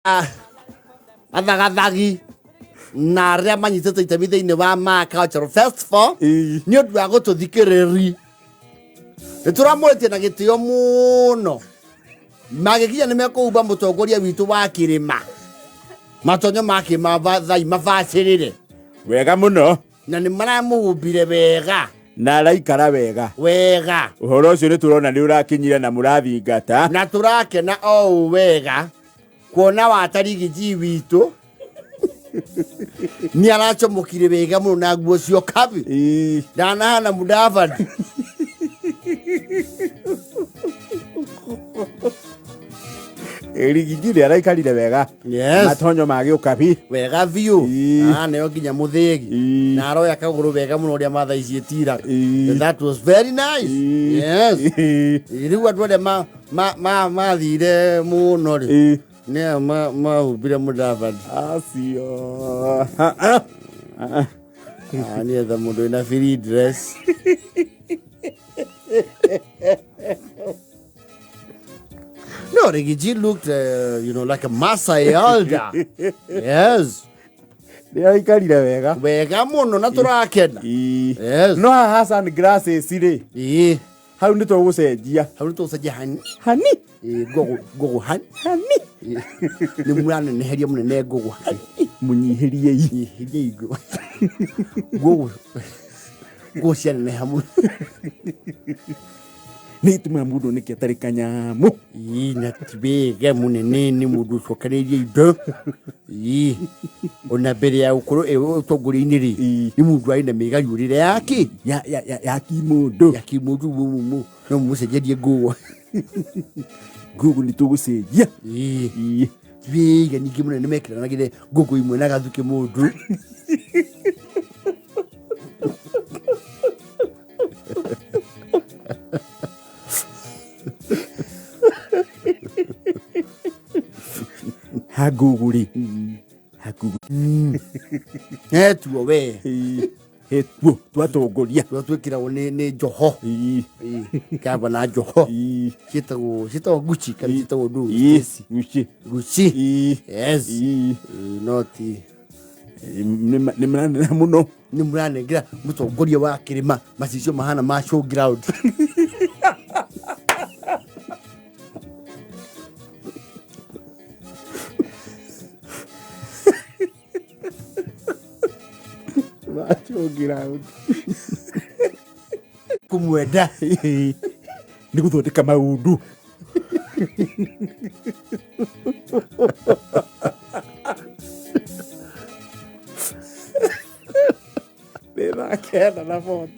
Athagathagi na arĩa manyitĩte itemi thĩinĩ wa Ma Cultural Festival nĩ ũndũ wa gũtũthikĩrĩri. Nĩ tũramũrĩtie na gĩtĩo mũno. Magĩkinya nĩ mekũhumba mũtongoria witũ wa kĩrĩma matonyo ma kĩmathai mabacĩrĩre wega mũno. Na nĩ maramũhumbire wega. Na araikara wega. Wega. Ũhoro ũcio nĩ tũrona nĩ ũrakinyire na mũrathingata. Na tũrakena o ũũ wega kuona watarigiji witũ nĩ aracomokire wega mũno na nguo cio kabi. Ndanahana Mudavadi. Rigiji nĩ araikarire wega. Yes. Matonyo ma gĩũkabi. Wega biũ. Ah, nĩyo nginya mũthĩgi. Na aroya kagũrũ wega mũno ũrĩa matha ici ĩtiraga. That was very nice. Yes. Rĩu andũ arĩa mathire mũno rĩ, nĩo mahumbire Mudavadi. Acio. Ah, nĩetha mũndũ wĩna free dress. No, Rigiji looked, like a Maasai elder. Yes. Nĩ araikarire wega. Wega mũno na tũrakena. Yes. No haha sunglasses rĩ, hau nĩ tũgũcenjia. Hau nĩ tũgũcenjia hani. Hani. Ĩĩ, ngũgũ, ngũgũ hani. Hani. Ĩĩ. Nĩ mũraneneheria mũnene ngũgũ hani. Mũnyihĩriei. Nyihĩriei ngũgũ. Ngũgũ. Ngũgũ cianeneha mũno. Nĩ gĩtũmaga mũndũ oneke atarĩ kanyamũ. Ĩĩ, na ti wega mũnene nĩ mũndũ ũcokanĩrĩrie indo. Ĩĩ. Ona mbere ya gũkorwo ĩ ũtongoria-inĩ rĩ, nĩ mũndũ arĩ na mĩgariũrĩre yake. Ya kĩmũndũ. Ya kĩmũndũ, no mũcenjerie nguo. Nguo nĩ tũgũcenjia. Ĩĩ. Ti wega ningĩ mũnene mekĩranagĩre ngũkũ imwe na gathukĩ mũndũ. Ha ngũgũ rĩ, ha ngũgũ. Hetuo we. Hetuo twatongoria. Twa twĩkĩragwo nĩ njoho. Kamba na njoho. Ciĩtagwo Gucci kana ciĩtagwo ndũ? Stacy. Gucci. Gucci. Yes. No ti. Nĩ maranena mũno. Nĩ mũranengera mũtongoria wa kĩrĩma macicio mahana ma showground. Ma showground. Kũmwenda. Nĩ gũthondeka maũndũ. Nĩ thaa 9:40.